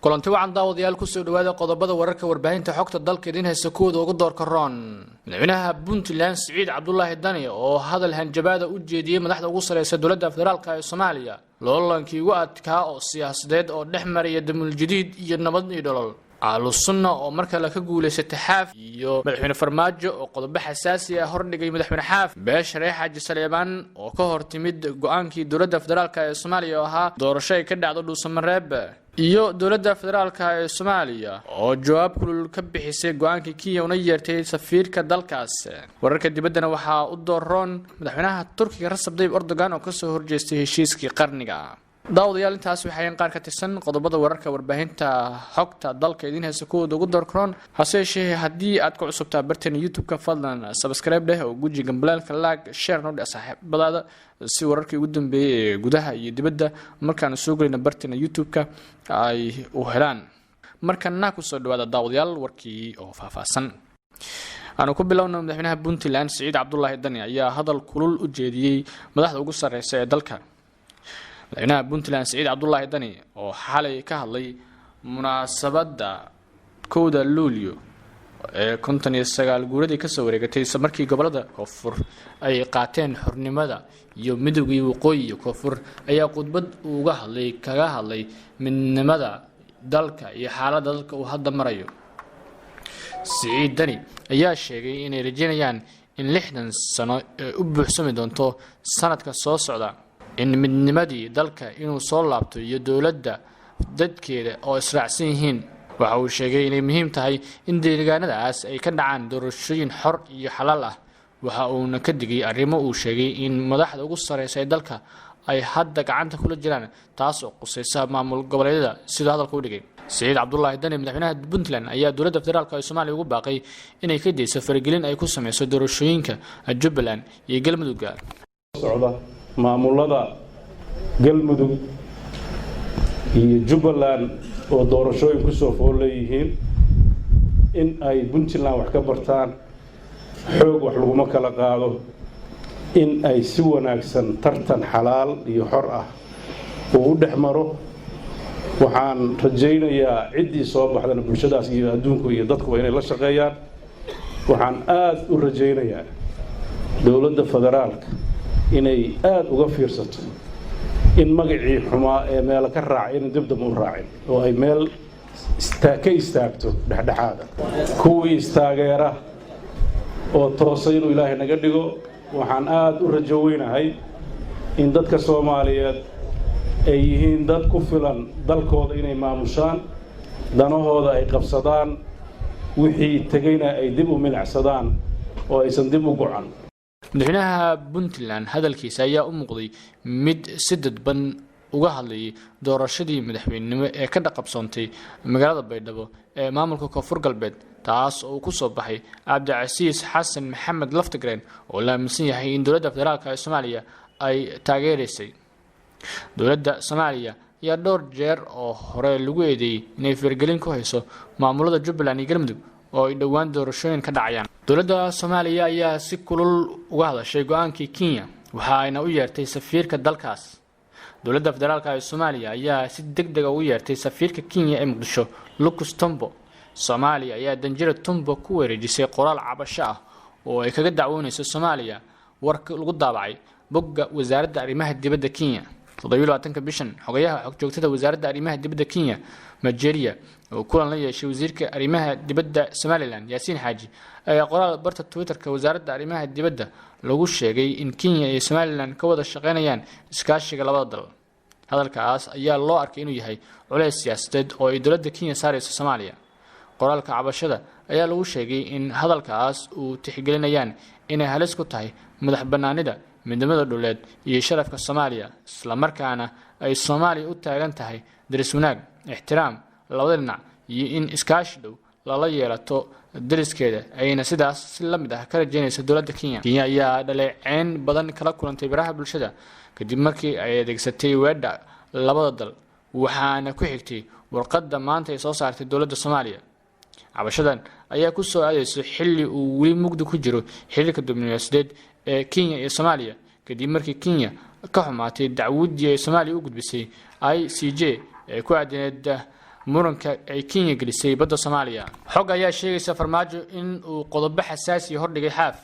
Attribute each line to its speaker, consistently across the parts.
Speaker 1: Kulanti wacan, daawadayaal. Kusoo dhawaada qodobada wararka warbaahinta xogta dalka idiin haysta kuwooda ugu doorka roon. Madaxweynaha Puntland Siciid Cabdulaahi Dani oo hadal hanjabaada u jeediyey madaxda ugu sareysa dowladda federaalka ee Soomaaliya. Loolankii ugu adkaa oo siyaasadeed oo dhex maraya Damuuljadiid iyo Nabad iyo Nolol. Ahlu Sunna oo mar kale ka guulaysatay Xaaf, iyo Madaxweyne Farmaajo oo qodobo xasaasi ah hordhigay Madaxweyne Xaaf. Beesha Reer Xaaji Saleebaan oo ka hor timid go-aankii dowladda federaalk ee Soomaaliya oo ahaa doorasho ay ka dhacdo Dhuusamareeb, iyo dowladda federaalka ee Soomaaliya oo jawaab kulul ka bixisay go-aankii Kenya una yeertay safiirka dalkaas. Wararka dibaddana waxaa u dooroon madaxweynaha Turkiga Rasab Dayib Erdogan oo kasoo horjeestay heshiiskii qarniga. Daawadayaal, intaas waxayn qaar ka tirsan qodobada wararka warbaahinta xogta dalka idiin haysa kuwooda ugu doorkaroon. Hase yeeshee, haddii aad ku cusubtaa barteena YouTube-ka, fadlan subscribe dheh oo guji gambaleelka, like, share noo dheh saaxiibadaada, si wararkii ugu dambeeyey ee gudaha iyo dibadda markaanu soo gelayna barteena YouTube-ka ay u helaan. Markana kusoo dhawaada, daawadayaal, warkii oo faahfaahsan. Aanu ku bilowna. Madaxweynaha Puntland Siciid Cabdulaahi Dani ayaa hadal kulul u jeediyey madaxda ugu sareysa ee dalka. Madaxweynaha Puntland Siciid Cabdulaahi Dani oo xalay ka hadlay munaasabadda 1da Luulyo ee 59 guuradii kasoo wareegatay markii gobolada koonfur ay qaateen xornimada iyo midoogii waqooyi iyo koonfur, ayaa khudbad uga hadlay kaga hadlay midnimada dalka iyo xaaladda dalka uu hadda marayo. Siciid Dani ayaa sheegay inay rajeynayaan in 60 sano ee u buuxsami doonto sanadka soo socda in midnimadii dalka inuu soo laabto iyo dowladda dadkeeda oo israacsan yihiin. Waxa uu sheegay inay muhiim tahay in deegaanadaas ay ka dhacaan doorashooyin xor iyo xalaal ah. Waxa uuna ka digay arrimo uu sheegay in madaxda ugu sareysa ee dalka ay hadda gacanta kula jiraan, taas oo qusaysa maamul goboleedyada, siduu hadalka u dhigay. Siciid Cabdulaahi Dani, madaxweynaha Puntland, ayaa dowladda federaalk ee Soomaaliya ugu baaqay inay ka dayso faragelin ay ku sameyso doorashooyinka Jubbaland iyo Galmudugga.
Speaker 2: Socda maamulada Galmudug iyo Jubbaland oo doorashooyin kusoo fool leeyihiin in ay Puntland wax ka bartaan. Xoog wax laguma kala qaado. In ay si wanaagsan tartan xalaal iyo xor ah uu u dhex maro. Waxaan rajaynayaa ciddii soo baxdana bulshadaas iyo adduunku iyo dadkuba inay la shaqeeyaan. Waxaan aada u rajaynayaa dowladda federaalka inay aada uga fiirsato in magacii xumaa ee meelo ka raacay ina dib damba u raacin oo ay meel ka istaagto dhexdhexaada. Kuwii istaageera oo toosay inuu Ilaahay naga dhigo. Waxaan aada u rajo weynahay in dadka Soomaaliyeed ay yihiin dad ku filan dalkooda inay maamushaan, danahooda ay qabsadaan, wixii tegeyna ay dib u milicsadaan oo aysan dib u gocan.
Speaker 1: Madaxweynaha Puntland hadalkiisa ayaa u muuqday mid si dadban uga hadlayay doorashadii madaxweynenimo ee ka dhaqabsoontay magaalada Baydhabo ee maamulka Koonfur Galbeed, taas oo uu kusoo baxay Cabdicasiis Xasan Maxamed Laftigreen, oo la aaminsan yahay in dowladda federaalk ee Soomaaliya ay taageeraysay. Dowladda Soomaaliya ayaa dhowr jeer oo hore lagu eedeeyey inay faragelin ku hayso maamulada Jubbaland iyo Galmudug oo ay dhowaan doorashooyin ka dhacayaan. Dowladda Soomaaliya ayaa si kulul uga hadashay go-aankii Kenya, waxa ayna u yeertay safiirka dalkaas. Dowladda federaalk ee Soomaaliya ayaa si deg dega ugu yeertay safiirka Kenya ee Muqdisho, Lucas Tumbo. Soomaaliya ayaa danjira Tumbo ku wareejisay qoraal cabasho ah oo ay kaga dacwoonayso Soomaaliya warka lagu daabacay bogga wasaaradda arrimaha dibadda Kenya 27-ka bishan. Xogayaha xogjoogtada wasaaradda arrimaha dibadda Kenya, Macharia, oo kulan la yeeshay wasiirka arrimaha dibadda Somaliland Yaasiin Xaaji, ayaa qoraal barta Twitterka wasaaradda arrimaha dibadda lagu sheegay in Kenya iyo Somaliland ka wada shaqeynayaan iskaashiga labada dal. Hadalkaas ayaa loo arkay inuu yahay culays siyaasadeed oo ay dowladda Kenya saarayso Soomaaliya. Qoraalka cabashada ayaa lagu sheegay in hadalkaas uu tixgelinayaan inay halis ku tahay madax bannaanida, midnimada dhuleed iyo sharafka Soomaaliya, islamarkaana ay Soomaaliya u taagan tahay daris wanaag, ixtiraam labada dhinac iyo in iskaashi dhow lala yeelato dariskeeda, ayna sidaas si la mid ah ka rajeynaysa dowladda Kenya. Kenya ayaa dhaleeceyn badan kala kulantay baraha bulshada kadib markii ay adeegsatay weedha labada dal, waxaana ku xigtay warqadda maanta ay soo saartay dowladda Soomaaliya. Cabashadan ayaa ku soo aadayso xilli uu weli mugdi ku jiro xiriirka diblomaasiyadeed ee Kenya iyo Soomaaliya, kadib markii Kenya ka xumaatay dacwaddii ay Soomaaliya u gudbisay ICJ ee ku aadaneed. Muranka ay Kenya gelisay badda Soomaaliya. Xog ayaa sheegaysa Farmaajo in uu qodobo xasaasiya hordhigay Xaaf.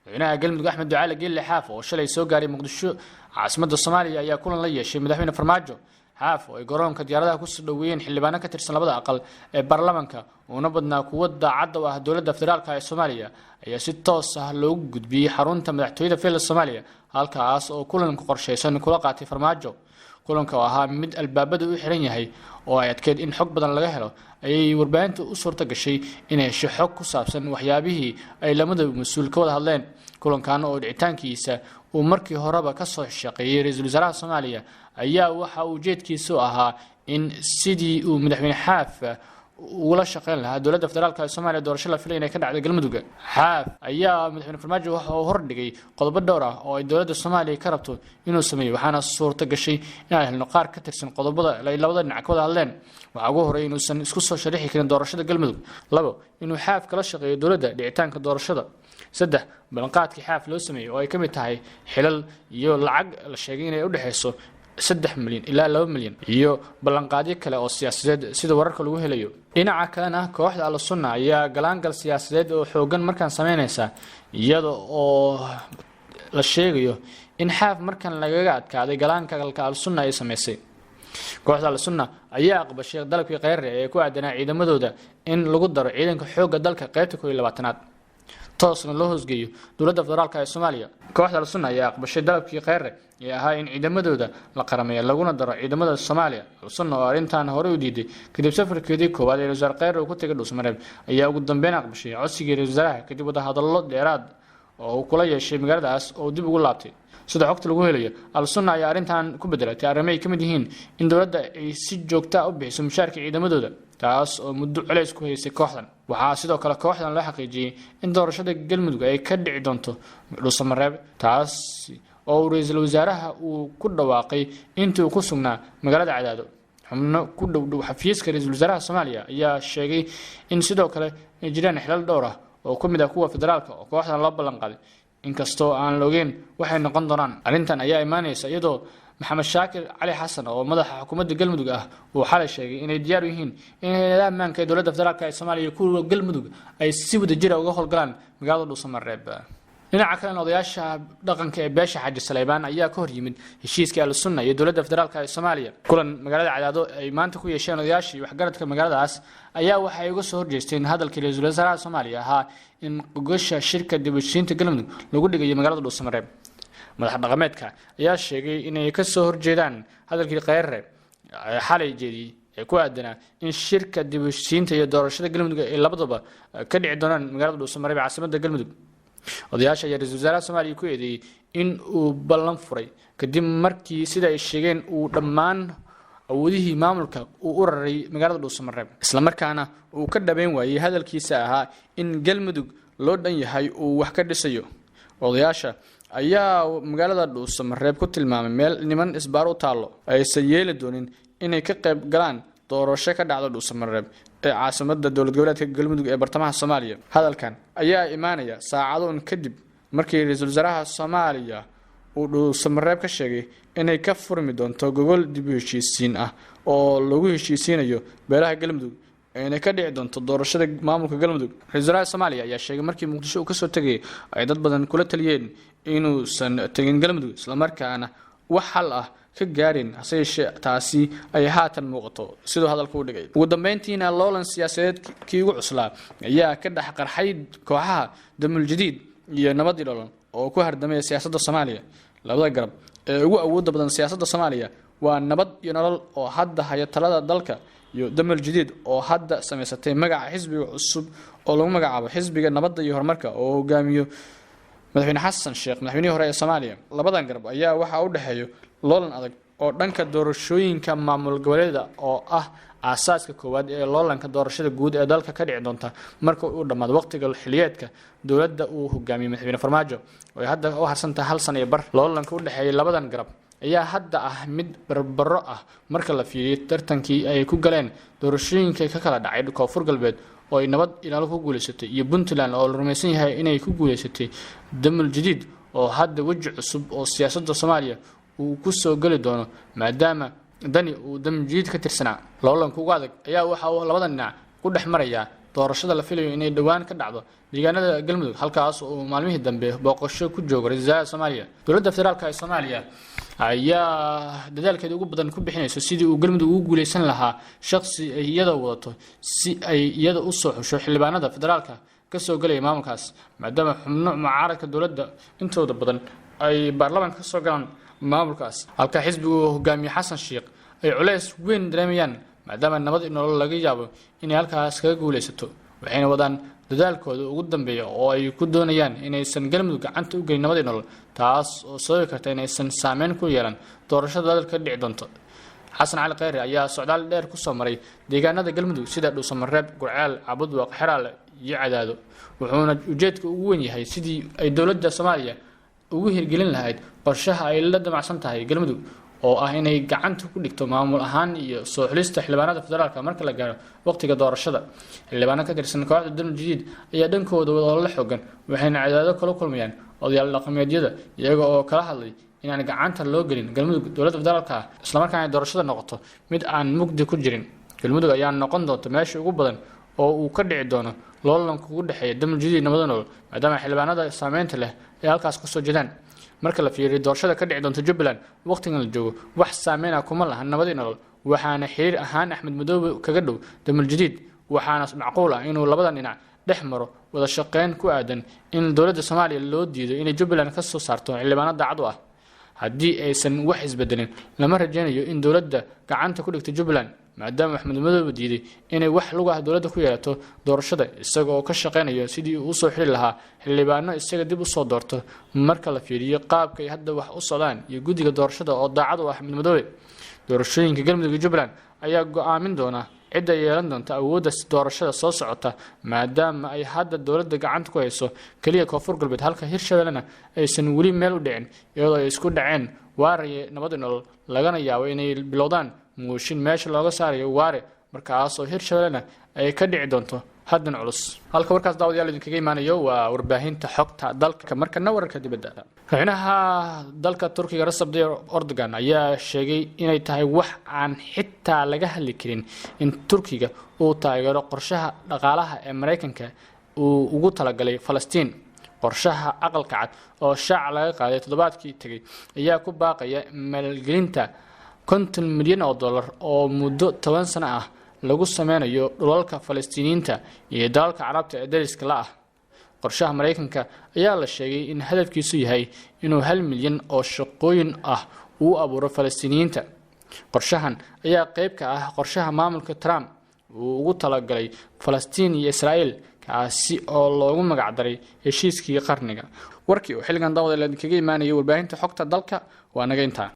Speaker 1: Madaxweynaha Galmudug Axmed Ducaale Geelle Xaaf, oo shalay soo gaaray Muqdisho, caasimadda Soomaaliya, ayaa kulan la yeeshay Madaxweyne Farmaajo. Xaaf, oo ay garoonka diyaaradaha kusoo dhoweeyeen xildhibaano ka tirsan labada aqal ee baarlamaanka, uuna badnaa kuwo daacadda u ah dowladda federaalka ee Soomaaliya, ayaa si toos ah loogu gudbiyey xarunta madaxtooyada Villa Soomaaliya, halkaas oo kulanka qorshaysan kula qaatay Farmaajo. Kulanka oo ahaa mid albaabada u xiran yahay oo ay adkeyd in xog badan laga helo, ayay warbaahinta u suurta gashay inay hesho xog ku saabsan waxyaabihii ay lamada mas-uul ka wada hadleen. Kulankan oo dhicitaankiisa uu markii horeba kasoo shaqeeyey ra-iisul wasaaraha Soomaaliya ayaa waxa uu ujeedkiisu ahaa in sidii uu Madaxweyne Xaaf ugula shaqeyn lahaa dowladda federaalka ee Soomaaliya doorasho la filay inay ka dhacdo Galmudug. Xaaf ayaa Madaxweyne Farmaajo waxa uu hordhigay qodobo dhowr ah oo ay dowladda Soomaaliya ka rabto inuu sameeyo, waxaana suurta gashay inaan helno qaar ka tirsan qodobada ay labada dhinac ka wada hadleen. Waxaa ugu horreeyay inuusan isku soo sharixi karin doorashada Galmudug. Labo, inuu Xaaf kala shaqeeyo dowladda dhicitaanka doorashada. Saddex, ballanqaadkii Xaaf loo sameeyey oo ay ka mid tahay xilal iyo lacag la sheegay inay udhexeyso 3 milyan ilaa 2 milyan, iyo ballanqaadyo kale oo siyaasadeed, sida wararka lagu helayo. Dhinaca kalena, kooxda Al Sunna ayaa galaangal siyaasadeed oo xoogan markaan sameyneysa, iyada oo la sheegayo in Xaaf markan lagaga adkaaday galaangalka Al Sunna ay sameysay. Kooxda Al Sunna ayaa aqbashay dalabkii Kheyre ee ku aadanaa ciidamadooda in lagu daro ciidanka xoogga dalka qeybta 21aad, toosna loo hoosgeeyo dowladda federaalka ee Soomaaliya. Kooxda Al Sunna ayaa aqbashay dalabkii Kheyre ee ahaa in ciidamadooda la qarameeyo laguna daro ciidamada Soomaaliya. Al Sunna oo arrintan horey u diiday kadib safarkeedii koowaad ee Wasaar Kheyre uu ku tegay Dhuusmareeb, ayaa ugu dambeyn aqbashay codsigii ra-isul wasaaraha kadib wadahadallo dheeraad oo uu kula yeeshay magaaladaas oo dib ugu laabtay. Sida xogta lagu helayo, Al Sunna ayaa arrintan ku bedelatay arrimo ay ka mid yihiin in dowladda ay si joogta u bixiso mushaarka ciidamadooda, taas oo muddo culays ku haysay kooxdan. Waxaa sidoo kale kooxdan loo xaqiijiyey in doorashada Galmudug ay ka dhici doonto Dhuusamareeb, taas oo uu ra-iisul wasaaraha uu ku dhawaaqay intii uu ku sugnaa magaalada Cadaado. Xubno ku dhowdhow xafiiska ra-iisul wasaaraha Soomaaliya ayaa sheegay in sidoo kale ay jiraan xilal dhowr ah oo ka mid ah kuwa federaalka oo kooxdan loo ballan qaaday, inkastoo aan la ogeyn waxay noqon doonaan. Arrintan ayaa imaanaysa iyadoo Maxamed Shaakir Cali Xasan, oo madaxa xukuumadda Galmudug ah, uu xalay sheegay inay diyaar u yihiin in hay'adaha ammaanka ee dowladda federaalka ee Soomaaliya iyo kuwa Galmudug ay si wada jira uga howlgalaan magaalada Dhuusamareeb. Dhinaca kalena, odayaasha dhaqanka ee beesha Xaaji Saleybaan ayaa ka hor yimid heshiiska Al Sunna iyo dowladda federaalka ee Soomaaliya. Kulan magaalada Cadaado ay maanta ku yeesheen odayaashii waxgaradka magaaladaas ayaa waxay uga soo horjeesteen hadalkii ra-iisul wasaaraha Soomaaliya ahaa in gogosha shirka dib u heshiisiinta Galmudug lagu dhigayo magaalada Dhuusamareeb. Madax dhaqameedka ayaa sheegay inay ka soo horjeedaan hadalkii Kheyre xalay jeediyey ee ku aadanaa in shirka dib u heshiisiinta iyo doorashada Galmudug ay labadaba ka dhici doonaan magaalada Dhuusamareeb ee caasimada Galmudug. Odayaasha ayaa ra-isul wasaaraha Soomaaliya ku eedeeyey in uu ballan furay kadib markii, sida ay sheegeen, uu dhammaan awoodihii maamulka uu u raray magaalada Dhuusamareeb, islamarkaana uu ka dhabeyn waayey hadalkiisa ahaa in Galmudug loo dhan yahay uu wax ka dhisayo. Odayaasha ayaa magaalada Dhuusamareeb ku tilmaamay meel niman isbaar u taallo, aysan yeeli doonin inay ka qayb galaan doorasho ka dhacda Dhuusamareeb ee caasimada dowlad goboleedka Galmudug ee bartamaha Soomaaliya. Hadalkan ayaa imaanaya saacadoon kadib markii ra-iisul wasaaraha Soomaaliya uu Dhuusamareeb ka sheegay inay ka furmi doonto gogol dib u heshiisiin ah oo lagu heshiisiinayo beelaha Galmudug, ayna ka dhici doonto doorashada maamulka Galmudug. Ra-isul wasaaraha Soomaaliya ayaa sheegay markii Muqdisho uu kasoo tegayay ay dad badan kula taliyeen inuusan tegin Galmudug, islamarkaana wax xal ah ka gaarin, hase yeeshee taasi ay haatan muuqato, siduu hadalka u dhigay. Ugu dambeyntiina, loolan siyaasadeed kii ugu cuslaa ayaa ka dhex qarxay kooxaha Damul Jadiid iyo Nabadii Nolol oo ku hardamaya siyaasadda Soomaaliya. Labada garab ee ugu awooda badan siyaasadda Soomaaliya waa Nabad iyo Nolol oo hadda haya talada dalka, iyo Damal Jadiid oo hadda samaysatay magaca xisbiga cusub oo lagu magacaabo Xisbiga Nabadda iyo Horumarka, oo hogaamiyo Madaxweyne Xasan Sheekh, madaxweynihii hore ee Soomaaliya. Labadan garab ayaa waxaa u dhexeeyo loolan adag oo dhanka doorashooyinka maamul goboleeda, oo ah aasaaska koowaad ee loolanka doorashada guud ee dalka ka dhici doonta marka uu dhammaado waqtiga xiliyeedka dowladda uu hogaamiyey Madaxweyne Farmaajo, oo ay hadda u harsantahay hal sana iyo bar. Loolanka u dhexeeya labadan garab ayaa hadda ah mid barbaro ah marka la fiiriyo tartankii ay ku galeen doorashooyinka ka kala dhacay Koonfur Galbeed oo ay Nabad iyo Nolol ku guuleysatay, iyo Puntland oo la rumaysan yahay inay ku guuleysatay Damul Jadiid, oo hadda weji cusub oo siyaasadda Soomaaliya uu ku soo geli doono maadaama Dani uu Damjiid ka tirsanaa. Loolanka ugu adag ayaa waxa uu labada dhinac ku dhex marayaa doorashada la filayo inay dhowaan ka dhacdo deegaanada Galmudug, halkaas uu maalmihii dambe booqasho ku joogo ra-iisul wasaaraha Soomaaliya. Dowladda federaalka ee Soomaaliya ayaa dadaalkeeda ugu badan ku bixinayso sidii uu Galmudug ugu guuleysan lahaa shaqsi ay iyada wadato, si ay iyada usoo xusho xildhibaanada federaalka kasoo gelaya maamulkaas, maadaama xubno mucaaradka dowladda intooda badan ay baarlamaanka kasoo galaan maamulkaas, halka xisbigu hogaamiye Xasan Sheikh ay culeys weyn dareemayaan, maadaama Nabad iyo Nolol laga yaabo inay halkaas kaga guuleysato. Waxayna wadaan dadaalkooda ugu dambeeya oo ay ku doonayaan inaysan Galmudug gacanta u gelin Nabad iyo Nolol, taas oo sababi karta inaysan saameyn ku yeelan doorashada dalka ka dhici doonto. Xasan Cali Kheyre ayaa socdaal dheer kusoo maray deegaanada Galmudug sida Dhuusamareeb, Gurceel, Cabudwaq, Xeraale iyo Cadaado, wuxuuna ujeedka ugu weyn yahay sidii ay dowladda Soomaaliya ugu hirgelin lahayd qorshaha ay la damacsan tahay Galmudug, oo ah inay gacanta ku dhigto maamul ahaan iyo soo xulista xildhibaanada federaalka marka la gaaro waqtiga doorashada. Xildhibaano ka tirsan kooxda Dam Jadiid ayaa dhankooda wadoola xoogan, waxayna Cadaado kala kulmayaan odayaal dhaqameedyada, iyaga oo kala hadlay inaan gacanta loo gelin Galmudug dowladda federaalka ah, islamarkaana doorashada noqoto mid aan mugdi ku jirin. Galmudug ayaa noqon doonta meesha ugu badan oo uu ka dhici doono loolanka ugu dhexeeya Dam Jadiid, Nabada Nolol, maadaama xildhibaanada saameynta leh ay halkaas kasoo jeedaan. Marka la fiiriyo doorashada ka dhici doonta Jubbaland, waqtigan la joogo wax saameyn ah kuma lahan Nabadii Nolol, waxaana xiriir ahaan Axmed Madoobe kaga dhow Damal Jadiid, waxaana macquul ah inuu labadan dhinac dhex maro wada shaqeyn ku aadan in dowladda Soomaaliya loo diido inay Jubbaland ka soo saarto xildhibaano daacad u ah. Haddii aysan wax isbedelin, lama rajeynayo in dowladda gacanta ku dhigto Jubbaland, maadaama Axmed Madoobe diiday inay wax lug ah dowladda ku yeelato doorashada, isaga oo ka shaqeynayo sidii uu usoo xili lahaa xildhibaano isaga dib usoo doorto. Marka la fiiriyo qaabka ay hadda wax u socdaan iyo guddiga doorashada oo daacad u ah Axmed Madoobe, doorashooyinka Galmudug iyo Jubbaland ayaa go-aamin doona cidda yeelan doonta awoodda doorashada soo socota, maadaama ay hadda dowladda gacanta ku hayso keliya Koonfur Galbeed, halka Hirshabellena aysan weli meel u dhicin, iyadoo ay isku dhaceen Waaraye Nabadi Nolol, lagana yaabo inay bilowdaan mooshin meesha looga saarayo Waare, markaasoo Hirshabellena ay ka dhici doonto haddan culus. Halka warkaas, daawadayaal, idinkaga imaanayo waa warbaahinta Xogta Dalka. Markana wararka dibadda. Madaxweynaha dalka Turkiga Recep Tayyip Erdogan ayaa sheegay inay tahay wax aan xitaa laga hadli karin in Turkiga uu taageero qorshaha dhaqaalaha ee Mareykanka uu ugu talagalay Falastiin. Qorshaha Aqalka Cad oo shaaca laga qaaday toddobaadkii tegay ayaa ku baaqaya maalgelinta 50 milyan oo dollar oo muddo 10 sano ah lagu sameynayo dhulalka Falastiiniyiinta iyo dalalka Carabta ee dariska la ah. Qorshaha Mareykanka ayaa la sheegay in hadafkiisu yahay inuu 1 milyan oo shaqooyin ah uu abuuro Falastiiniyiinta. Qorshahan ayaa qeyb ka ah qorshaha maamulka Trump uu ugu talagalay Falastiin iyo Israa'iil, kaasi oo loogu magacdaray heshiiskii qarniga. Warkii oo xilligan, daawada, idinkaga imaanayay warbaahinta Xogta Dalka waa naga intaa.